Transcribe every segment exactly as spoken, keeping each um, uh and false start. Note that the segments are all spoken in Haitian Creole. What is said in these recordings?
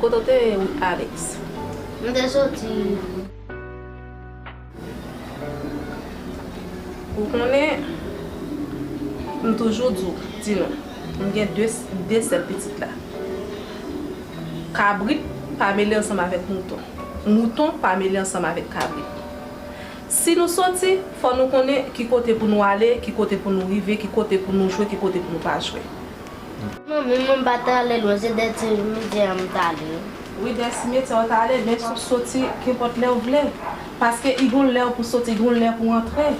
Kote w te ye wi, Alex? M te soti. Ou konnen, m toujou di w, di nou, m gen de, de sèl pitit la. Kabrit pa mele ansanm avèk mouton. Mouton pa mele ansanm avèk kabrit. Si nou soti, fò nou konnen ki kote pou nou ale, ki kote pou nou rive, ki kote pou nou jwe, ki kote pou nou pa jwe. Manmi, mwen pa t ale lwen, se de ti midi an m t ale. Wi, de ti midi an w t ale, men si w soti, kenpòt lè w vle. Paske i gon lè pou soti, i gon lè pou antre.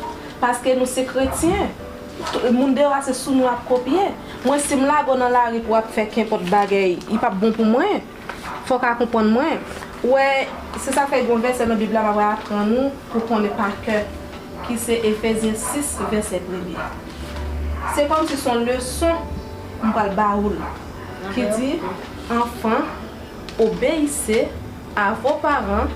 Paske nou se kretyen. Moun deyò a se sou nou ap kopye. Mwen, si m lage w nan lari pou w ap fè kenpòt bagay, li p ap bon pou mwen. Fò w ka konprann mwen. Ou wè, se sa k fè gen yon vèsè nan Bib la m ap aprann ou pou w konnen pa kè, ki se Efezyen sis, vèsè premye. Se kòmsi se yon leson m pral ba ou l, ki di, Enfants, obéissez à vos parents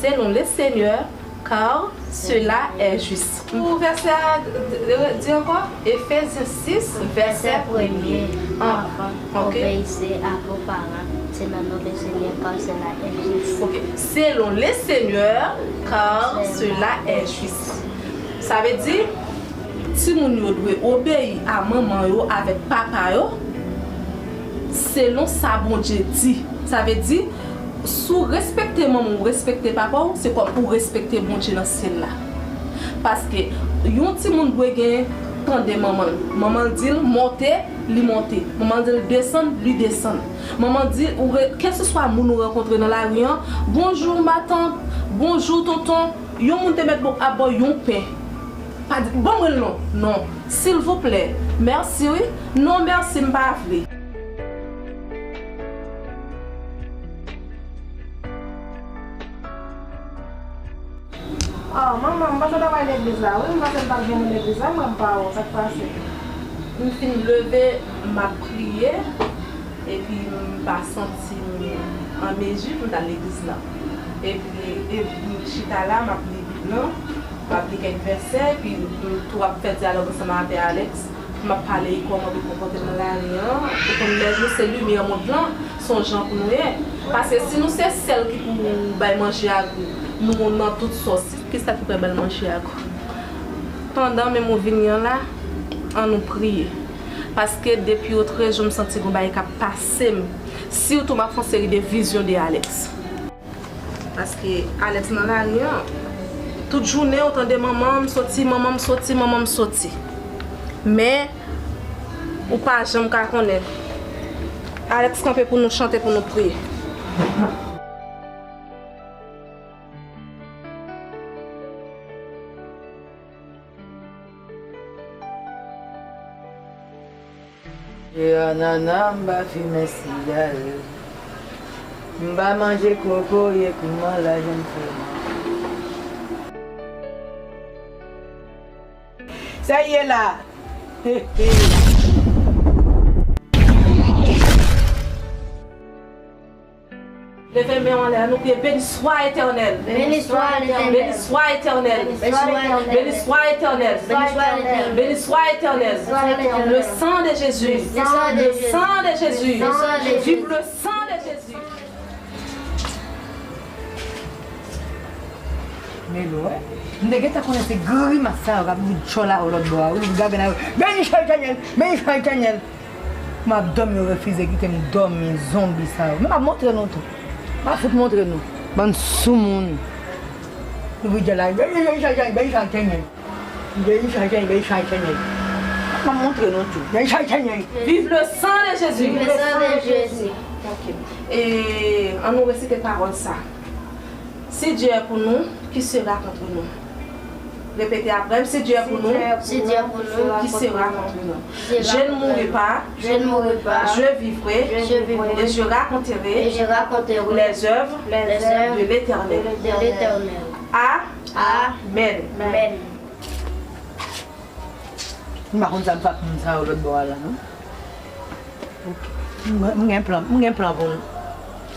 selon le Seigneur, car cela est juste. Pou vèsè a, di ankò, Efezyen sis, vèsè premye. Enfants, obéissez à vos parents selon le Seigneur, car cela est juste. Ok. Selon le Seigneur, car cela est juste. Sa vle di, timoun yo dwe obeyi a manman yo avèk papa yo, selon sa Bondye di. Sa vle di, si w respekte manman w, respekte papa w, se kòm ou respekte Bondye nan syèl la. Paske yon timoun dwe gen tande manman l. Manman l di l monte, li monte. Manman l di l desann, li desann. Manman l di, ou re-, kèlkeswa moun ou rankontre nan lari an, bonjou matant, bonjou tonton, yon moun te mèt bo-, ap ba w yon pen. Pa di, "Ban mwen l non." Non. Silvouplè. Mèsi wi. Non, mèsi, m pa vle. Oh, manman, m panse w t ap al legliz la, wi. M panse m t ap vin legliz la, m wè m pa wè w. Sa k pase? M fin leve, m ap priye, epi m pa santi m an mezi pou m t al legliz la. Epi, epi m chita la, m ap li Bib lan, m ap li kèk vèsè, epi m tou ap fè dyalòg ansanm avè Alex. M ap pale kòman pou konpòte m nan lari an. Ou konn lè nou se limyè mond lan, se yon jan pou nou ye. Paske si nou se sèl ki pou bay manje a gou, nou nan tout sòs. Kisa ki pral bay manje a gou? Pandan menm ou vini an la, ann nou priye. Paske depi otrejou m santi gon bagay k ap pase m. Sitou m ap fè yon seri de vizyon de Alex. Paske Alex nan lari an, tout jounen ou tande manman m soti, manman m soti, manman m soti. Men, ou pa janm ka konnen. Alex kanpe pou nou chante, pou nou priye. Manje anana, m pa fimen sigarèt. M pa manje kokoye, kouman la jwenn fè mal. Sa ye la. He, he. Leve men w anlè, nou priye, béni soit Éternel. Béni soit Éternel. Béni soit Éternel. Béni soit Éternel. Béni soit Éternel. Béni soit Éternel. Béni soit Éternel. Béni soit Éternel. Le sang de Jésus. Le sang de Jésus. Le sang de Jésus. Le sang de Jésus. Vive le sang de Jésus. Men lò, m te gentan konnen se grimas sa yo k ap di tchòla o lòt bò a, wi, gade nan yo. Béni soit Éternel, béni soit Éternel. M ap dòmi, yo refize kite m dòmi, zonbi sa yo. Men m ap montre nou tou. M ap fout montre nou. Bann soumoun. Nou vide la. Béni soit Éternel, béni soit Éternel. Béni soit Éternel, béni soit Éternel. M ap montre nou tou. Béni soit Éternel. Vive le sang de Jésus. Vive le sang de Jésus. Ok. E, ann nou resite pawòl sa. Si Dieu est pour nous, qui sera contre nous? Répétez après, si Dieu est pour nous, si Dieu est pour nous, qui sera contre nous? Je ne mourrai pas, je ne mourrai pas, je vivrai, je vivrai, et je raconterai, et je raconterai les œuvres, les œuvres de l'Éternel. De l'Éternel. Amen. Amen. M pa konn sa m fè ak moun sa yo lòt bò a la, non. M, m gen plan, m gen plan pou nou.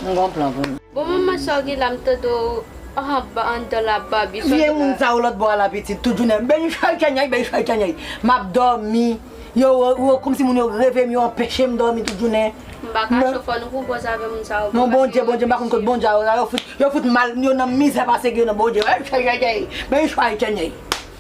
M gen plan pou nou. Bon, manman, sa w gen la, m tande w anba, anndan la, Babi. Vye moun sa yo lòt bò a la, pitit, tout jounen. Béni soit Éternel, béni soit Éternel. M ap dòmi. Yo, yo, yo, kòmsi moun yo reve m, yo anpeche m dòmi tout jounen. Pa kache, fò nou pran pòz avè moun sa yo. Non, Bondye, Bondye, m pa konn kot Bondye a yo, yo fout, yo fout mal, yo nan mizè pase ke yo nan Bondye. Ay, ay, ay, ay. Men chwa etènèl.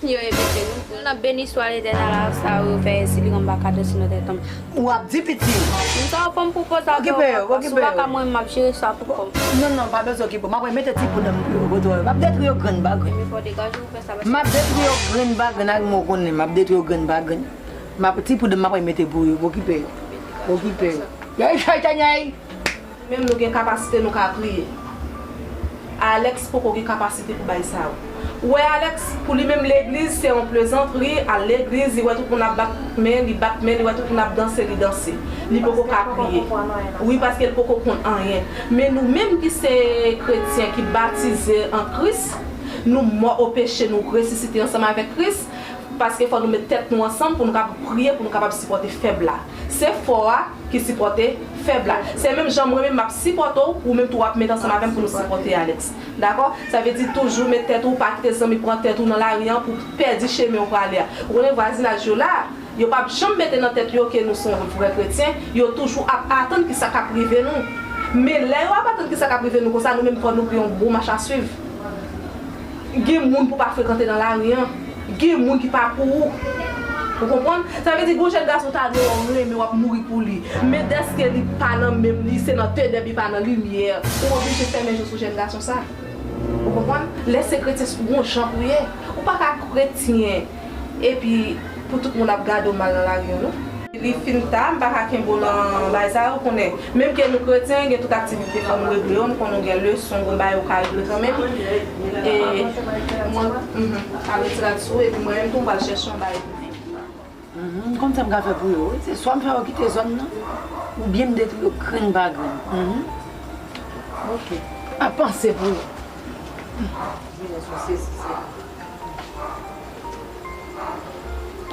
Yo envite nou. Nou nan beni istwa Letènèl la, sa yo fè si li rann baka de si nan tèt anm. W ap di piti. Moun sa yo fò m pran pòz avè yo. Okipe yo, okipe yo. Papa, si w pa ka mwen, m ap jere sa pou kò m. Non, non, pa bezwen okipe. M ap mete ti poud nan yo, kote yo. M ap detwi yo grenn pa grenn. Men fò degaje w fè sa, paske m ap detwi yo grenn pa grenn, ak mwen konnen, m ap detwi yo grenn pa grenn. M ap, ti poud m ap mete pou yo, okipe yo. Okipe yo. Yay, chay, chay, yay! Menm nou gen kapasite nou ka priye. Alex poko gen kapasite pou bay sa yo. Ou wè Alex, pou li menm legliz se yon plezantri, al legliz, li wè tout moun ap bat men, li bat men, li wè tout moun ap danse, li danse. Li poko ka priye. Wi, paske l poko konn anyen. Men nou menm ki se kretyen, ki batize an Kris, nou mò o peche, nou resisite ansanm avèk Kris, paske fò nou met tèt nou ansanm pou nou kapab priye, pou nou kapab sipòte fèb la. Se fò a ki sipòte fèb la. Se menm jan mwen menm m ap sipòte w, ou menm tou w ap met ansanm avè m pou nou sipòte Alex. Dakò? Sa vle di toujou met tèt ou, pa kite zanmi pran tèt ou nan lari an pou pèdi chemen w prale a. Ou konnen vwazinaj yo la, yo p ap janm mete nan tèt yo ke nou se yon vrè kretyen, yo toujou ap atann kisa k ap rive nou. Men lè yo ap atann kisa k ap rive nou konsa, nou menm fò nou gen yon bon mach a swiv. Gen moun pou pa frekante nan lari an. Gen moun ki pa pou ou. Ou konprann? Sa vle di, gon jèn gason ta dwe w renmen, w ap mouri pou li. Men dèske li pa nan menm, li se nan tenèb, li pa nan limyè, ou oblije fèmen je w sou jèn gason sa. Ou konprann? Lè se kretyen, se gon jan pou ye. Ou pa ka kretyen, epi pou tout moun ap gade w mal nan lari an, non. Li fin ta, m pa ka kenbe w nan bagay sa, ou konnen. Menm ke nou kretyen, gen tout aktivite fò nou regle yo, nou konnen gen leson, gon bagay ou ka regle kanmenm. E mwen, mhm, al retire l sou ou, epi mwen menm tou, m pral chèche yon bagay pou ou. Mhm, m konn sa m ka fè pou yo, wi. Se swa m fè yo kite zòn nan, oubyen m detwi yo grenn pa grenn. Mhm. Ok. M ap panse pou yo.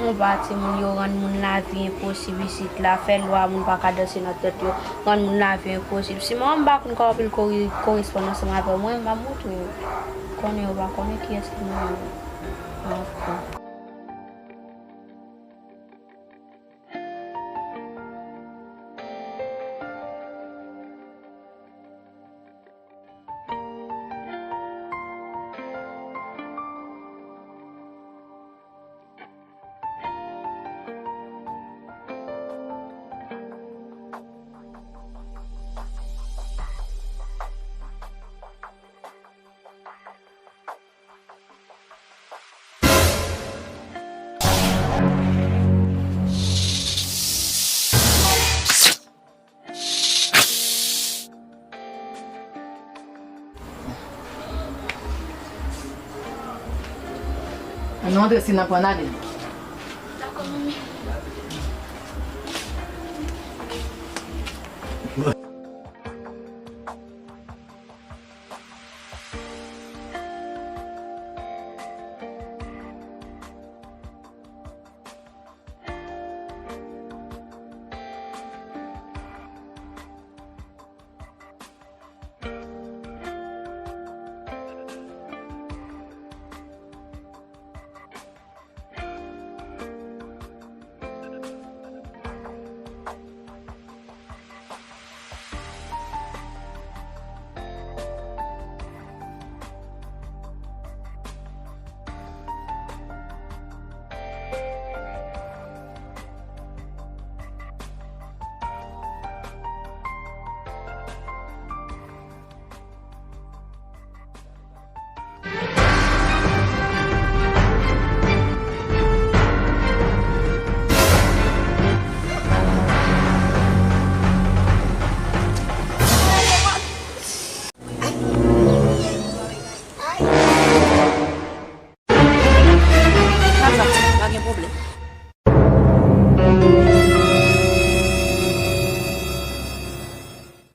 Yon pa timoun, yo rann moun lavi enposib isit la, fè lwa moun pa ka danse nan tèt yo, rann moun lavi enposib. Si manman m pa konn kòpil kore-, korespondans ansanm avè mwen, m ap montre yo. Konnen yo pa konnen kiyès ki manman yo. Anfen. Ann nou antre si n ap pran Nadine. Dakò, manmi.